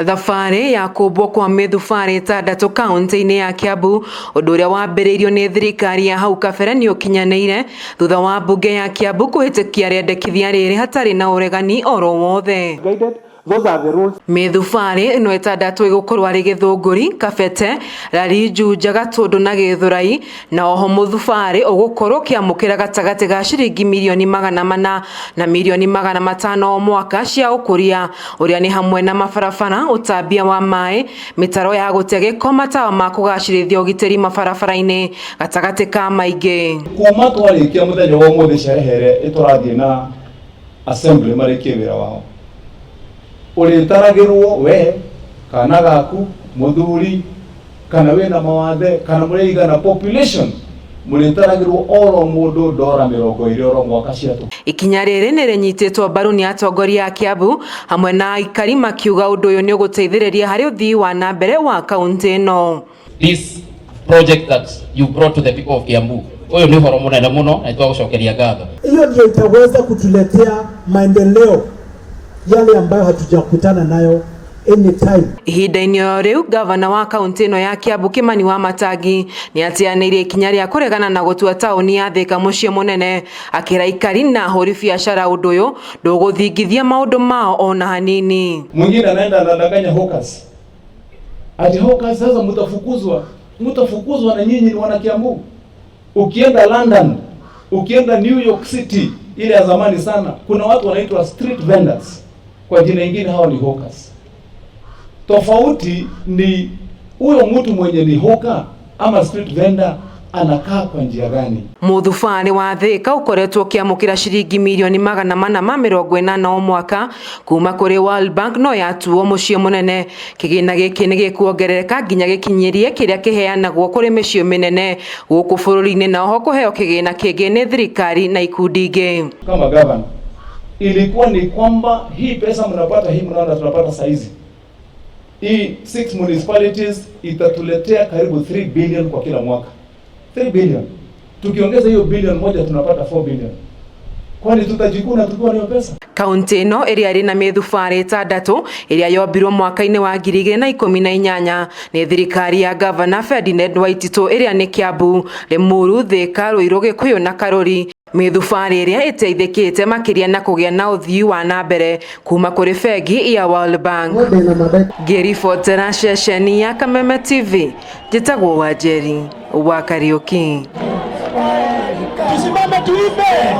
Thabarĩ ya kũmbwo kwa mĩthubarĩ 6 kaunti-inĩ ya Kiambu, ũndũ ũrĩa wambĩrĩirio nĩ thirikari ya hau kabere nĩ ũkinyanĩire thutha wa mbunge ya Kiambu kũhĩtũkia rĩendekithia rĩrĩ hatarĩ na ũregani oro wothe. Those are the rules. Mĩthubarĩ ĩno 6 ĩgũkorwo arĩ Gĩthũngũri, Kabete, Lari, Juja, Gatũndũ na Gĩthũrai, na oho mũthubarĩ ũgũkorwo ũkĩamũkĩra gatagatĩ ga ciringi mirioni 400 na mirioni 500 o mwaka cia ũkũria, ũrĩa nĩ hamwe na mabarabara, ũtambia wa maĩ, mĩtaro ya gũte gĩko, matawa ma kũgacĩrithia ũgitĩri mabarabara-inĩ gatagatĩ ka maingĩ. Kuma twarikia muthenya wa umuthi sherehe ĩrĩa ĩtũrathiĩ na assembly marĩkie wĩra wao, ũrĩtaragĩrwo we kana gaku mũthuri kana wĩna mawathe kana mũrĩigana population, mũrĩtaragĩrwo oro mũndũ $20 oro mwaka ciatũ. Ikinya rĩrĩ nĩ rĩnyitĩtwo mbaru nĩ atongoria a Kiambu hamwe na aikari, makiuga ũndũ ũyũ nĩ ũgũteithĩrĩria harĩ ũthii wa na mbere wa kaunti ĩno. This project that you brought to the people of Kiambu, ũyũ nĩ ũhoro mũnene mũno na nĩtwagũcokeria ngatho. Hiyo ndio itaweza kutuletea maendeleo yale ambayo hatujakutana nayo anytime. Ihinda-inĩ o rĩu, gavana wa kaunti ĩno ya Kiambu Kimani Wamatangi nĩ ateanĩirie ikinya rĩa kũregana na gũtua taũni ya Thika mũciĩ mũnene, akĩra aikari na ahũri biacara ũndũ ũyũ ndũgũthingithia maũndũ mao ona hanini. Mwingine anaenda anadanganya hawkers ati hawkers sasa mtafukuzwa, mtafukuzwa na nyinyi ni wana Kiambu. Ukienda London, ukienda New York City ile ya zamani sana, kuna watu wanaitwa street vendors, kwa jina ingine hao ni hawkers. Tofauti ni huyo mtu mwenye ni hawker ama street vendor anakaa kwa njia gani? Mũthubarĩ wa Thika ũkoretwo ũkĩamũkĩra ciringi mirioni 480 o mwaka kuma kũrĩ World Bank, no yatuo mũciĩ mũnene kĩgĩna gĩkĩ nĩ gĩkuongerereka nginya gĩkinyĩrie kĩrĩa kĩheanagwo kũrĩ mĩciĩ mĩnene gũkũ bũrũri-inĩ, na oho kũheo kĩgĩna kĩngĩ nĩ thirikari na ikundi ingĩ. Kama governor ilikuwa ni kwamba hii pesa mnapata, hii mnaona tunapata saizi, hii six municipalities itatuletea karibu 3 billion kwa kila mwaka. 3 billion, tukiongeza hiyo bilion 1 tunapata 4 billion. Kwani tutajikuna tukiwa na hiyo pesa? Kaunti ĩno ĩrĩa ĩrĩ na mĩthubarĩ 6 ĩrĩa yombirwo mwaka-inĩ wa 2018 nĩ thirikari ya gavana Ferdinand Waititu, ĩrĩa nĩ Kiambu, Limuru, Thika, Ruiru, Gikuyu na Karuri, mĩthubarĩ ĩrĩa ĩteithĩkĩte makĩria na kũgĩa na ũthii wa na mbere kuma kũrĩ bengi ya World Bank. Ngĩribotera ceceni ya Kameme TV, njĩtagwo Wanjeri wa Kariũki. Tusimame tuimbe.